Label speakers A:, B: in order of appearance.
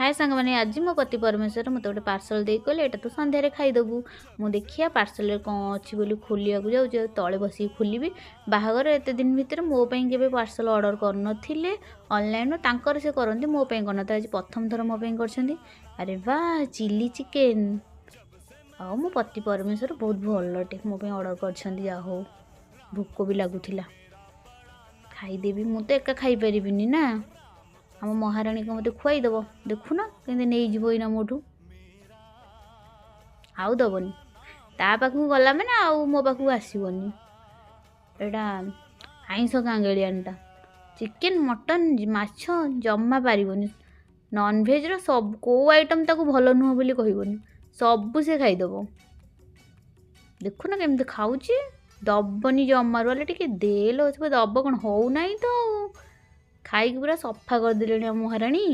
A: ହାଏ ସାଙ୍ଗମାନେ, ଆଜି ମୋ ପତି ପରମେଶ୍ୱର ମୋତେ ଗୋଟେ ପାର୍ସଲ୍ ଦେଇ କହିଲେ, ଏଇଟା ତୁ ସନ୍ଧ୍ୟାରେ ଖାଇଦେବୁ। ମୁଁ ଦେଖିବା ପାର୍ସଲରେ କ'ଣ ଅଛି ବୋଲି ଖୋଲିବାକୁ ଯାଉଛି, ଆଉ ତଳେ ବସିକି ଖୋଲିବି। ବାହାଘର ଏତେ ଦିନ ଭିତରେ ମୋ ପାଇଁ କେବେ ପାର୍ସଲ୍ ଅର୍ଡ଼ର କରିନଥିଲେ ଅନଲାଇନ୍ରୁ। ତାଙ୍କର ସେ କରନ୍ତି, ମୋ ପାଇଁ କରିନଥିଲେ। ଆଜି ପ୍ରଥମ ଥର ମୋ ପାଇଁ କରିଛନ୍ତି। ଆରେ ବା, ଚିଲି ଚିକେନ୍! ଆଉ ମୋ ପତି ପରମେଶ୍ୱର ବହୁତ ଭଲଟେ, ମୋ ପାଇଁ ଅର୍ଡ଼ର କରିଛନ୍ତି। ଯାହା ହଉ, ଭୋକ ବି ଲାଗୁଥିଲା, ଖାଇଦେବି। ମୁଁ ତ ଏକା ଖାଇପାରିବିନି ନା, ଆମ ମହାରାଣୀ କ'ଣ ମୋତେ ଖୁଆଇଦେବ? ଦେଖୁନ କେମିତି ନେଇଯିବ ଏଇନା ମୋଠୁ, ଆଉ ଦେବନି। ତା ପାଖକୁ ଗଲା ମାନେ ଆଉ ମୋ ପାଖକୁ ଆସିବନି। ଏଇଟା ଆଇଁଷ କାଙ୍ଗେଳିଆନଟା, ଚିକେନ୍ ମଟନ୍ ମାଛ ଜମା ପାରିବନି। ନନଭେଜ୍ର ସବୁ କେଉଁ ଆଇଟମ୍ ତାକୁ ଭଲ ନୁହଁ ବୋଲି କହିବନି, ସବୁ ସେ ଖାଇଦେବ। ଦେଖୁନ କେମିତି ଖାଉଛି, ଦବନି ଜମାରୁ। ହେଲେ ଟିକେ ଦେଲୋ, ସେ ଦବ କ'ଣ? ହେଉନାହିଁ ତ, ଆଉ ଖାଇକି ପୁରା ସଫା କରିଦେଲେଣି ଆମ ମହାରାଣୀ।